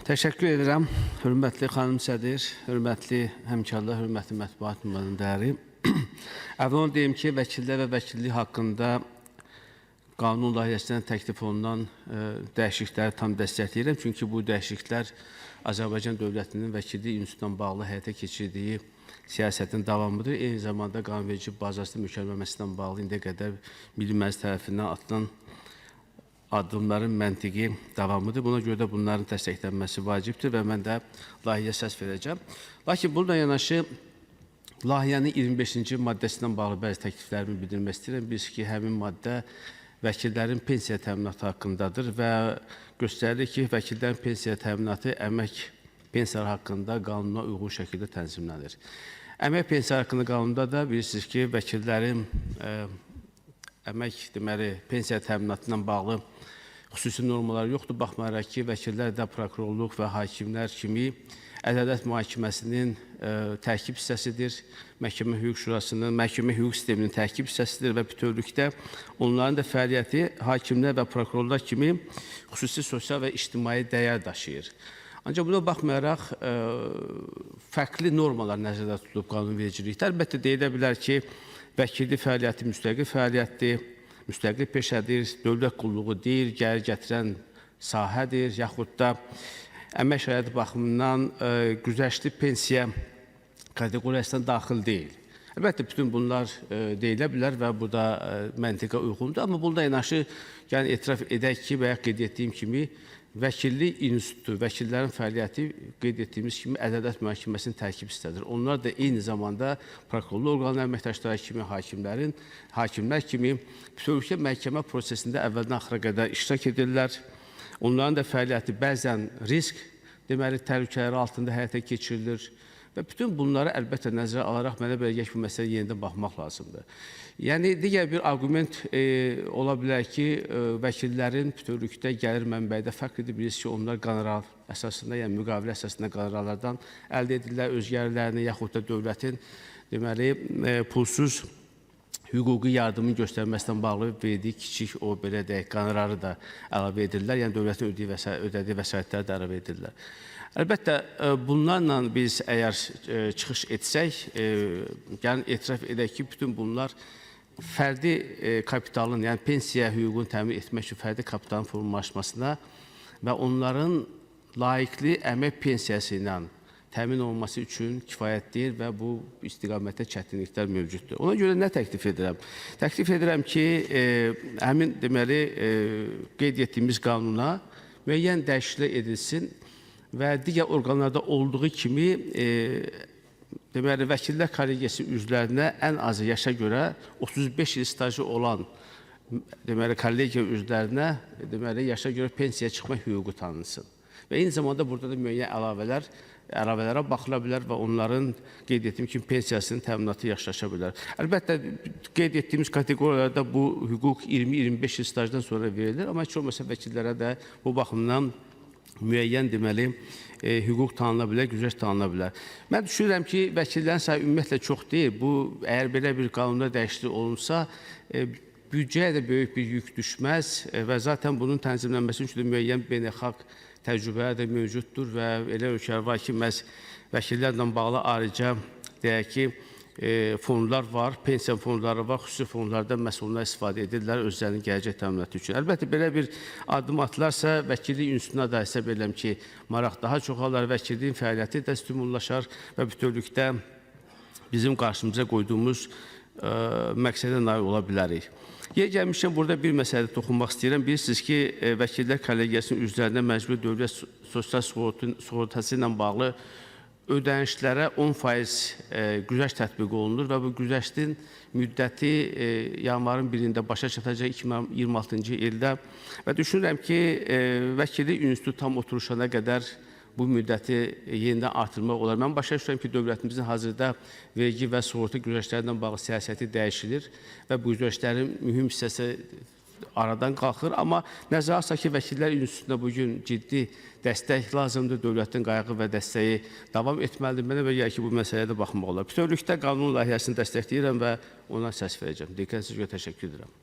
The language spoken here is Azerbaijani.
Təşəkkür edirəm. Hörmətli xanım sədr, hörmətli həmkarlar, hörmətli mətbuat nümayəndələri. Əvvəl onu deyim ki, vəkillər və vəkillik haqqında qanun layihəsindən təklif olunan dəyişiklikləri tam dəstəkləyirəm. Çünki bu dəyişikliklər Azərbaycan dövlətinin vəkillik institutundan bağlı həyata keçirdiyi siyasətin davamıdır. Eyni zamanda qanunverici bazasının möhkəmlənməsi ilə bağlı indiyə qədər Milli Məclis tərəfindən atılan addımların məntiqi davamıdır. Buna görə də bunların dəstəklənməsi vacibdir və mən də layihəyə səs verəcəm. Lakin bununla yanaşı layihənin 25-ci maddəsindən bağlı bəzi təkliflərimi bildirmək istəyirəm. Bilirsiniz ki, həmin maddə vəkillərin pensiya təminatı haqqındadır və göstərilir ki, vəkillərin pensiya təminatı əmək pensiyaları haqqında qanuna uyğun şəkildə tənzimlənir. Əmək pensiyaları haqqında qanunda da bilirsiniz ki, vəkillərin əmək deməli pensiya təminatı ilə bağlı xüsusi normalar yoxdur. Baxmayaraq ki, vəkillər də prokurorluq və hakimlər kimi ədalət mühakiməsinin tərkib hissəsidir. Məhkəmə Hüquq Şurasının, məhkəmə hüquq sisteminin tərkib hissəsidir və bütövlükdə onların da fəaliyyəti hakimlər və prokurorlar kimi xüsusi sosial və ictimai dəyər daşıyır. Ancaq buna baxmayaraq fərqli normalar nəzərdə tutulub qanunvericilikdə. Əlbəttə deyilə bilər ki, vəkillik fəaliyyəti müstəqil fəaliyyətdir, müstəqil peşədir, dövlət qulluğu deyil, gəlir gətirən sahədir, yaxud da əmək şəraiti baxımından güzəştli pensiya kateqoriyasına daxil deyil. Əlbəttə, bütün bunlar deyilə bilər və bu da məntiqə uyğundur. Amma bununla yanaşı, yəni etiraf edək ki, bayaq qeyd etdiyim kimi, vəkillik institutu, vəkillərin fəaliyyəti qeyd etdiyimiz kimi ədalət mühakiməsinin tərkib hissəsidir. Onlar da eyni zamanda prokurorluq orqanları əməkdaşları kimi, hakimlər kimi bütövlükdə məhkəmə prosesində əvvəldən axıra qədər iştirak edirlər. Onların da fəaliyyəti bəzən risk, deməli, təhlükələri altında həyata keçirilir. Və bütün bunları əlbəttə nəzərə alaraq mənə belə gəlir ki, bu məsələyə yenidən baxmaq lazımdır. Yəni, digər bir arqument ola bilər ki, vəkillərin bütövlükdə gəlir mənbəyi də fərqlidir. Bilirsiniz ki, onlar qonorar əsasında, yəni müqavilə əsasında qonorarlardan əldə edirlər öz gəlirlərini, yaxud da dövlətin deməli, pulsuz hüquqi yardımın göstərməsindən bağlı verdiyi kiçik o belə deyək, qonorarı da əlavə edirlər. Yəni dövlətin ödədiyi vəsaitləri də əlavə edirlər. Əlbəttə, bunlarla biz əgər çıxış etsək, yəni etiraf edək ki, bütün bunlar fərdi kapitalın, yəni pensiya hüququnu təmin etmək üçün fərdi kapitalın formalaşmasına və onların layiqli əmək pensiyası ilə təmin olunması üçün kifayət deyil və bu istiqamətdə çətinliklər mövcuddur. Ona görə nə təklif edirəm? Təklif edirəm ki, həmin deməli qeyd etdiyimiz qanuna müəyyən dəyişikliklər edilsin və digər orqanlarda olduğu kimi deməli vəkillər kollegiyası üzvlərinə ən azı yaşa görə 35 il stajı olan deməli kollegiya üzvlərinə deməli yaşa görə pensiyaya çıxma hüququ tanınsın. Və eyni zamanda burada da müəyyən əlavələrə baxıla bilər və onların qeyd etdiyim kimi pensiyasının təminatı yaxşılaşa bilər. Əlbəttə, qeyd etdiyimiz kateqoriyalarda bu hüquq 20-25 il stajdan sonra verilir, amma heç olmasa vəkillərə də bu baxımdan müəyyən deməli hüquq tanına bilər, güzəşt tanına bilər. Mən düşünürəm ki, vəkillərin sayı ümumiyyətlə çox deyil. Bu, əgər belə bir qanunda dəyişiklik olunsa, büdcəyə də böyük bir yük düşməz və zaten bunun tənzimlənməsi üçün də müəyyən beynəlxalq təcrübələr də mövcuddur və elə ölkələr var ki, məhz vəkillərlə bağlı ayrıca deyək ki, fondlar var, pensiya fondları var, xüsusi fondlardan məhz onlar istifadə edirlər özlərinin gələcək təminatı üçün. Əlbəttə, belə bir addım atılarsa, vəkillik institutuna da hesab edirəm ki, maraq daha çoxalar, vəkilliyin fəaliyyəti də stimullaşar və bütövlükdə bizim qarşımıza qoyduğumuz məqsədə nail ola bilərik. Yer gəlmişkən burada bir məsələdə toxunmaq istəyirəm. Bilirsiniz ki, Vəkillər Kollegiyasının üzvlərinə məcburi dövlət sosial sığortası ilə bağlı ödənişlərə 10% güzəşt tətbiq olunur və bu güzəştin müddəti yanvarın 1-də başa çatacaq 2026-cı ildə və düşünürəm ki, vəkillik institutu tam oturuşana qədər bu müddəti yenidən artırmaq olar. Mən başa düşürəm ki, dövlətimizin hazırda vergi və sığorta güzəştləri ilə bağlı siyasəti dəyişilir və bu güzəştlərin mühüm hissəsi aradan qalxır. Amma nəzərə alsaq ki, vəkillər institutuna bugün ciddi dəstək lazımdır, dövlətin qayğı və dəstəyi davam etməlidir. Mənə belə gəlir ki, bu məsələyə də baxmaq olar. Bütövlükdə qanun layihəsini dəstəkləyirəm və ona səs verəcəm. Diqqətinizə görə təşəkkür edirəm.